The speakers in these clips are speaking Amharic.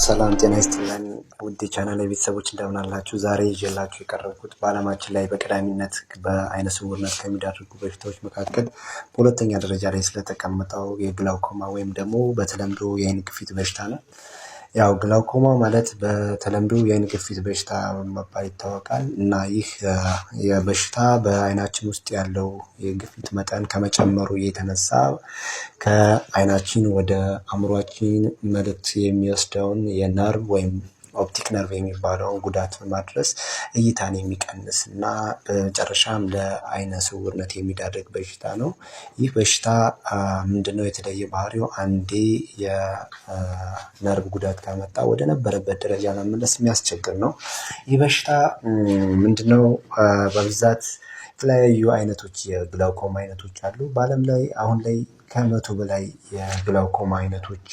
ሰላም ጤና ይስጥልን ውድ የቻናል ቤተሰቦች፣ እንደምን አላችሁ? ዛሬ ይዤላችሁ የቀረብኩት በዓለማችን ላይ በቀዳሚነት በአይነ ስውርነት ከሚዳርጉ በሽታዎች መካከል በሁለተኛ ደረጃ ላይ ስለተቀመጠው የግላውኮማ ወይም ደግሞ በተለምዶ የአይን ግፊት በሽታ ነው። ያው ግላውኮማ ማለት በተለምዶ የአይን ግፊት በሽታ በመባል ይታወቃል። እና ይህ የበሽታ በአይናችን ውስጥ ያለው የግፊት መጠን ከመጨመሩ የተነሳ ከአይናችን ወደ አእምሯችን መልእክት የሚወስደውን የነርቭ ወይም optic nerve የሚባለውን ጉዳት በማድረስ እይታን የሚቀንስ እና በመጨረሻም ለአይነ ስውርነት የሚዳርግ በሽታ ነው። ይህ በሽታ ምንድነው የተለየ ባህሪው? አንዴ የነርቭ ጉዳት ካመጣ ወደ ነበረበት ደረጃ መመለስ የሚያስቸግር ነው። ይህ በሽታ ምንድነው? በብዛት የተለያዩ አይነቶች የግላውኮማ አይነቶች አሉ። በአለም ላይ አሁን ላይ 100 በላይ የግላውኮማ አይነቶች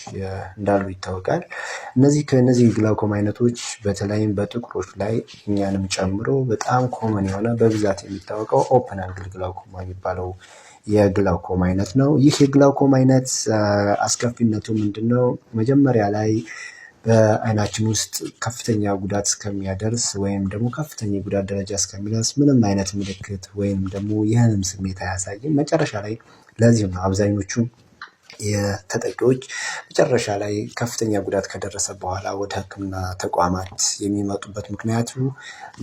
እንዳሉ ይታወቃል። ከእነዚህ የግላውኮማ አይነቶች በተለይም በጥቁሮች ላይ እኛንም ጨምሮ በጣም common የሆነ፣ በብዛት የሚታወቀው open angle glaucoma የሚባለው የግላውኮማ አይነት ነው። ይህ የግላውኮማ አይነት አስከፊነቱ ምንድነው? መጀመሪያ ላይ በአይናችን ውስጥ ከፍተኛ ጉዳት እስከሚያደርስ ወይም ደግሞ ከፍተኛ የጉዳት ደረጃ እስከሚደርስ ምንም አይነት ምልክት ወይም ደግሞ የህመም ስሜት አያሳይም። መጨረሻ ላይ፣ ለዚህም ነው አብዛኞቹ የተጠቂዎች መጨረሻ ላይ ከፍተኛ ጉዳት ከደረሰ በኋላ ወደ ሕክምና ተቋማት የሚመጡበት። ምክንያቱ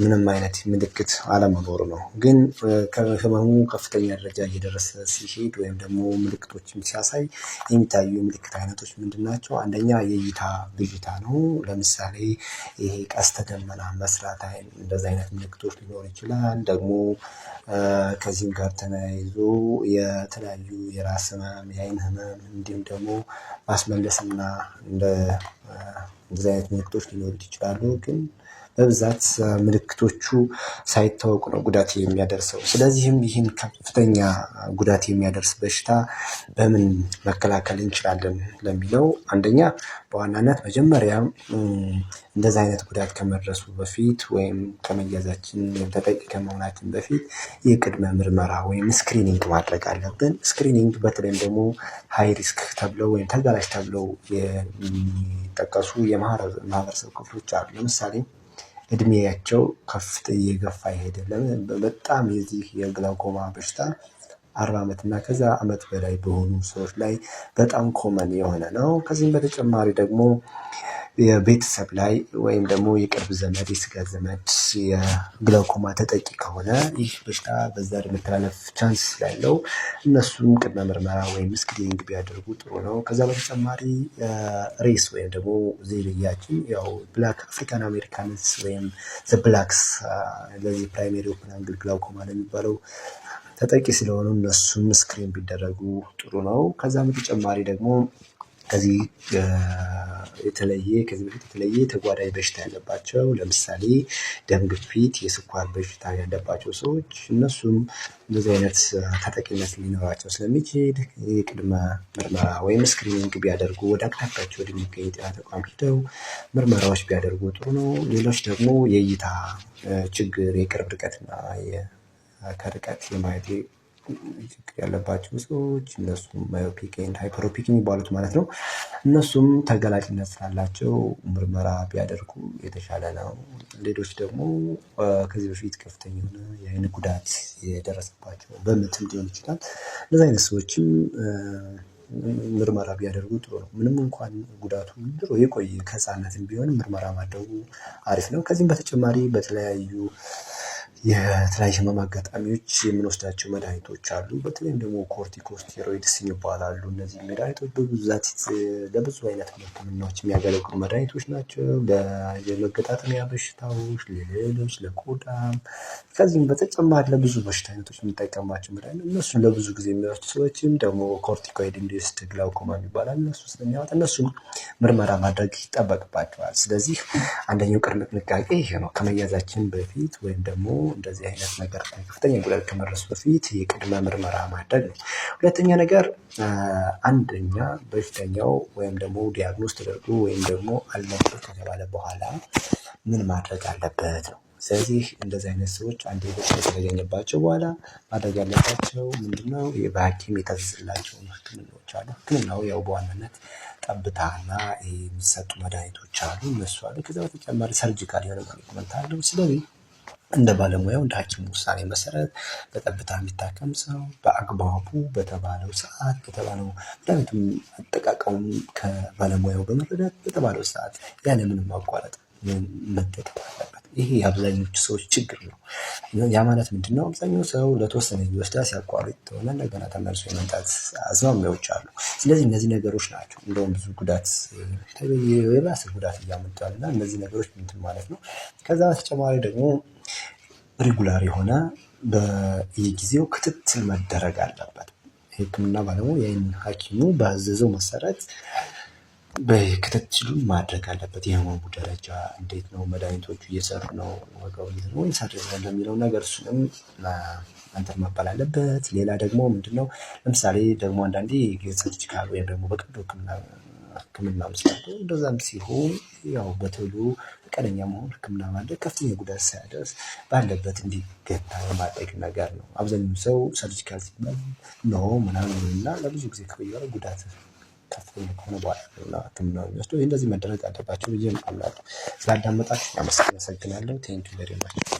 ምንም አይነት ምልክት አለመኖሩ ነው። ግን ከህመሙ ከፍተኛ ደረጃ እየደረሰ ሲሄድ ወይም ደግሞ ምልክቶችን ሲያሳይ የሚታዩ የምልክት አይነቶች ምንድን ናቸው? አንደኛ የእይታ ብዥታ ነው። ለምሳሌ ይሄ ቀስተ ደመና መስራት፣ እንደዚ አይነት ምልክቶች ሊኖር ይችላል። ደግሞ ከዚህም ጋር ተያይዞ የተለያዩ የራስ ህመም፣ የአይን ህመም፣ እንዲሁም ደግሞ ማስመለስና እንደዚህ አይነት ምልክቶች ሊኖሩት ይችላሉ። ግን በብዛት ምልክቶቹ ሳይታወቁ ነው ጉዳት የሚያደርሰው። ስለዚህም ይህን ከፍተኛ ጉዳት የሚያደርስ በሽታ በምን መከላከል እንችላለን ለሚለው፣ አንደኛ በዋናነት መጀመሪያ እንደዚህ አይነት ጉዳት ከመድረሱ በፊት ወይም ከመያዛችን ወይም ተጠቂ ከመሆናችን በፊት የቅድመ ምርመራ ወይም screening ማድረግ አለብን። Screening በተለይም ደግሞ high risk ተብለው ወይም ተጋላጭ ተብለው የሚጠቀሱ የማህበረሰብ ክፍሎች አሉ። ለምሳሌ እድሜያቸው ከፍ እየገፋ የሄደ፣ በጣም የዚህ የግላውኮማ በሽታ 40 ዓመት እና ከዛ አመት በላይ በሆኑ ሰዎች ላይ በጣም common የሆነ ነው። ከዚህም በተጨማሪ ደግሞ የቤተሰብ ላይ ወይም ደግሞ የቅርብ ዘመድ፣ የስጋ ዘመድ የግላውኮማ ተጠቂ ከሆነ ይህ በሽታ በዛ የመተላለፍ chance ስላለው እነሱም ቅድመ ምርመራ ወይም screening ቢያደርጉ ጥሩ ነው። ከዛ በተጨማሪ race ወይም ደግሞ ዝርያችን፣ ያው Black African Americans ወይም the blacks ለዚህ primary open angle glaucoma ለሚባለው ተጠቂ ስለሆኑ እነሱም screen ቢደረጉ ጥሩ ነው። ከዛም በተጨማሪ ደግሞ ከዚህ በፊት የተለየ ተጓዳኝ በሽታ ያለባቸው፣ ለምሳሌ ደም ግፊት፣ የስኳር በሽታ ያለባቸው ሰዎች እነሱም እንደዚህ አይነት ተጠቂነት ሊኖራቸው ስለሚችል የቅድመ ምርመራ ወይም screening ቢያደርጉ፣ ወደ አቅራቢያቸው ወደሚገኝ የጤና ተቋም ሂደው ምርመራዎች ቢያደርጉ ጥሩ ነው። ሌሎች ደግሞ የእይታ ችግር፣ የቅርብ ርቀትና ከርቀት የማየት ችግር ያለባቸው ሰዎች፣ እነሱም myopic and hyperopic የሚባሉት ማለት ነው። እነሱም ተጋላጭነት ስላላቸው ምርመራ ቢያደርጉ የተሻለ ነው። ሌሎች ደግሞ ከዚህ በፊት ከፍተኛ የሆነ የአይን ጉዳት የደረሰባቸው፣ በምትም ሊሆን ይችላል፣ እንደዚህ አይነት ሰዎችም ምርመራ ቢያደርጉ ጥሩ ነው። ምንም እንኳን ጉዳቱ ድሮ የቆየ ከህፃንነትም ቢሆን ምርመራ ማድረጉ አሪፍ ነው። ከዚህም በተጨማሪ የተለያዩ ህመም አጋጣሚዎች የምንወስዳቸው መድኃኒቶች አሉ። በተለይም ደግሞ corticosteroids ይባላሉ። እነዚህ መድኃኒቶች በብዛት ለብዙ አይነት ህክምናዎች የሚያገለግሉ መድኃኒቶች ናቸው። ለመገጣጠሚያ በሽታዎች፣ ለሌሎች ለቆዳም፣ ከዚህም በተጨማሪ ለብዙ በሽታ አይነቶች የምንጠቀማቸው መድኃኒት፣ እነሱን ለብዙ ጊዜ የሚወስዱ ሰዎችም ደግሞ corticoid induced glaucoma የሚባል አለ። እነሱ ስለሚያወጣ እነሱም ምርመራ ማድረግ ይጠበቅባቸዋል። ስለዚህ አንደኛው ቅድመ ጥንቃቄ ይሄ ነው። ከመያዛችን በፊት ወይም ደግሞ እንደዚህ አይነት ነገር ከፍተኛ ጉዳት ከመድረሱ በፊት የቅድመ ምርመራ ማድረግ ነው። ሁለተኛ ነገር፣ አንደኛ በሽተኛው ወይም ደግሞ diagnose ተደርጎ ወይም ደግሞ አለበት ከተባለ በኋላ ምን ማድረግ አለበት ነው። ስለዚህ እንደዚህ አይነት ሰዎች አንዴ በሽታ ከተገኘባቸው በኋላ ማድረግ ያለባቸው ምንድነው? በሐኪም የታዘዘላቸውን ህክምናዎች አሉ። ህክምናው ያው በዋናነት ጠብታና የሚሰጡ መድኃኒቶች አሉ፣ እነሱ አሉ። ከዛ በተጨማሪ surgical የሆነ management አለው። ስለዚህ እንደ ባለሙያው እንደ ሐኪሙ ውሳኔ መሰረት በጠብታ የሚታከም ሰው በአግባቡ በተባለው ሰዓት በተባለው መድኃኒቱን አጠቃቀሙን ከባለሙያው በመረዳት በተባለው ሰዓት ያለምንም ማቋረጥ መጠቀም አለበት። ይሄ የአብዛኞቹ ሰዎች ችግር ነው። ያ ማለት ምንድነው? አብዛኛው ሰው ለተወሰነ ጊዜ ይወስዳል፣ ሲያቋርጥ ተሆነ እንደገና ተመልሶ የመምጣት አዝማሚያዎች አሉ። ስለዚህ እነዚህ ነገሮች ናቸው እንደውም ብዙ ጉዳት፣ የባሰ ጉዳት እያመጡ ያሉ እና እነዚህ ነገሮች እንትን ማለት ነው። ከዛ በተጨማሪ ደግሞ regular የሆነ በየጊዜው ክትትል መደረግ አለበት። የህክምና ባለሙያ የአይን ሐኪሙ ባዘዘው መሰረት በክትትሉን ማድረግ አለበት። የህመሙ ደረጃ እንዴት ነው? መድኃኒቶቹ እየሰሩ ነው ዋጋው ወይስ አይደለም የሚለው ነገር እሱንም እንትን መባል አለበት። ሌላ ደግሞ ምንድነው? ለምሳሌ ደግሞ አንዳንዴ surgical ወይም ደግሞ በቀዶ ህክምና ህክምናም ስላለ እንደዛም ሲሆን ያው በቶሎ ፈቃደኛ መሆን፣ ህክምና ማድረግ፣ ከፍተኛ ጉዳት ሳያደርስ ባለበት እንዲገታ የማድረግ ነገር ነው። አብዛኛው ሰው surgical ሲባል no ምናምን እና ለብዙ ጊዜ ከቆየ ጉዳት ከፍተኛ ከሆነ በኋላ ነው ህክምናው የሚወስደው። እንደዚህ መደረግ አለባቸው ብዬ አምናለሁ። ስላዳመጣችሁ አመሰግናለሁ። Thank you very much.